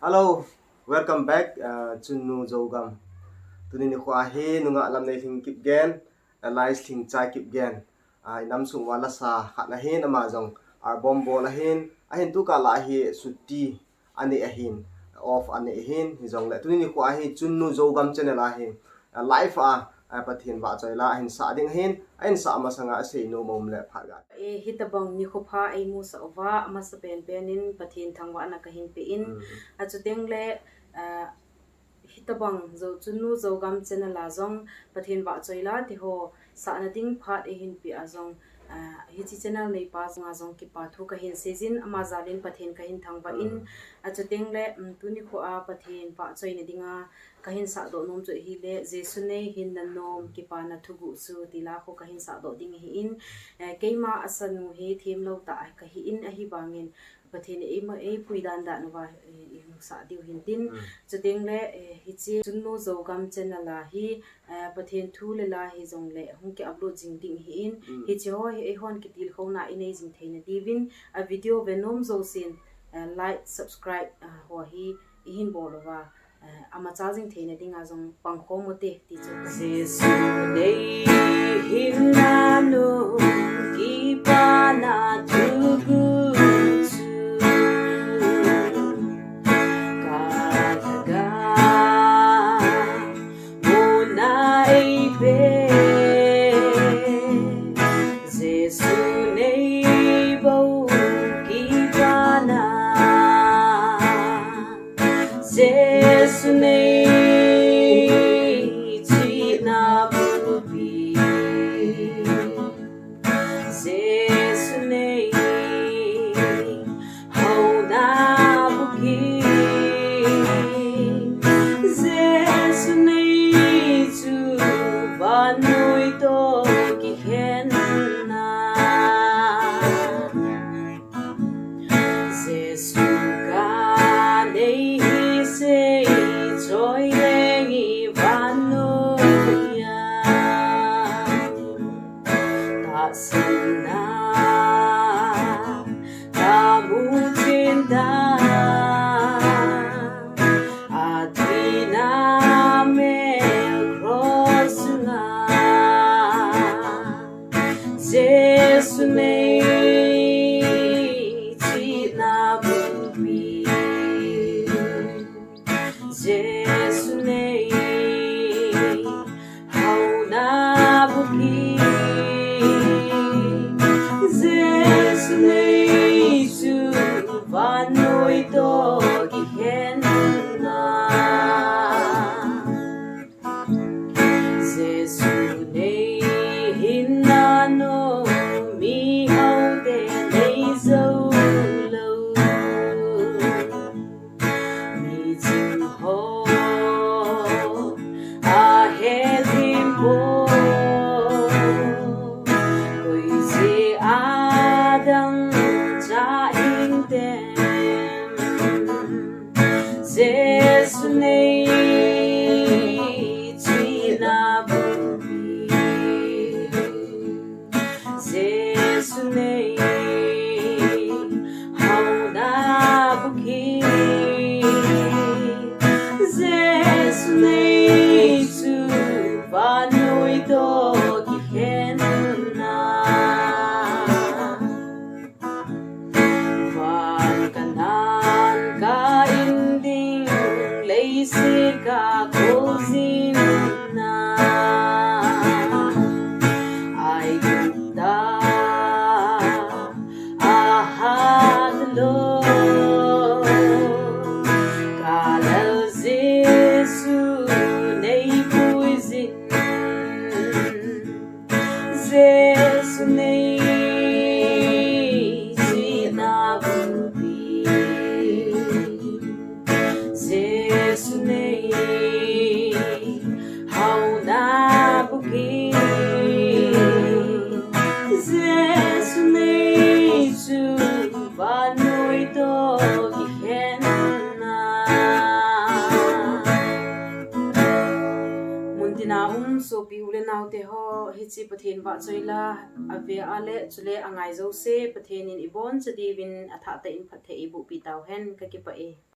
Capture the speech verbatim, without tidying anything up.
Hello, welcome back, uh, Chunnu Zogam. Tuni nikho a hi nungah Lamneilhing Kipgen, alias Lhingchai Kipgen. Uh, inam sung uva lasa khat ahin, ama jong album bol ahin, ahin tukal a hi chutti anei ahin, off anei ahin, hijongle tuni nikho a hi Chunnu Zogam channel a hi, uh, live a, uh, Pathen vahchoi la ahin sah ding ahin, ahin sah masanga asei nom um le phat ga. E, hitobang nikho pha eimusah uva, amasa penpen in Pathen thangvahna kahin pe in, Hmm. achutengle, uh, hitobang Zo, Chunnu Zogam channel a jong Pathen vahchoi la tiho sahna ding phat eihin pe a jong, ah, hiche channel neipa jong a jong kipa thu kahin seijin, ama jal in Pathen kahin thangvah in, Hmm. achutengle, um, tuni nikho a Pathen vahchoina dinga kahin sahdoh nom chu ahile, Jesu nei hinna nom, kipana thuguh chu, ti la kho kahin sahdoh ding ahin, eh, keima asanu hi themlou tah kahi in, ahivangin Pathen in eima, eipui dandan uva, eh, ihung sah diu hintin. Mm. Chutengle, eh, hiche Chunnu Zogam channel a hi, eh, Pathen thu le la hijongle hung ki upload jing ding ahin. Mm. Hiche ho hi eihon kitilkhouna inei jing theina diuvin, a video ve nom jousen, eh, like, subscribe, ah, ho hi ihin bol uva, eh, amacha jing theina dinga jong pangkhom ute ti chu. Jesu nei hinna nom, kipana thuguh chu, kalhaga muna eipe. Jesu nei bou kipana, Jesu nei chihna bulpi, Jesu nei houna bukim, Jesu nei chu vannoi toh kikhenna. Jesu ka nei hi sei choi leng i vannoi a tahsanna ka mu chin ta, a thina mel cross sunga. Jesu nei chihna bulpi, Jesu nei houna bukim, Jesu nei chu vannoi toh kikhenna. Jesu nei hinna nom, mihaote nei jou lou. Mi ching ho ahet him poi, koi jeh a dangchah hing tem. Jesu nei chihna bulpi, Jesu nei houna bukim, Jesu nei chu vannoi toh kikhenna. Van kanan ka in ding, leiset ka kho jing na, Aigupta a hat lou, ka Lal Jesu nei pui jin. Jesu nei chihna bulpi, Jesu nei houna bukim, Jesu nei chu vannoi toh kikhenna. Muntina um sopi u le naote ho, hiche Pathen vahchoi la ave a le chule angai jouse Pathen in iboncha diuvin athahtah in phatthei eiboh pi tauhen, kakipah e.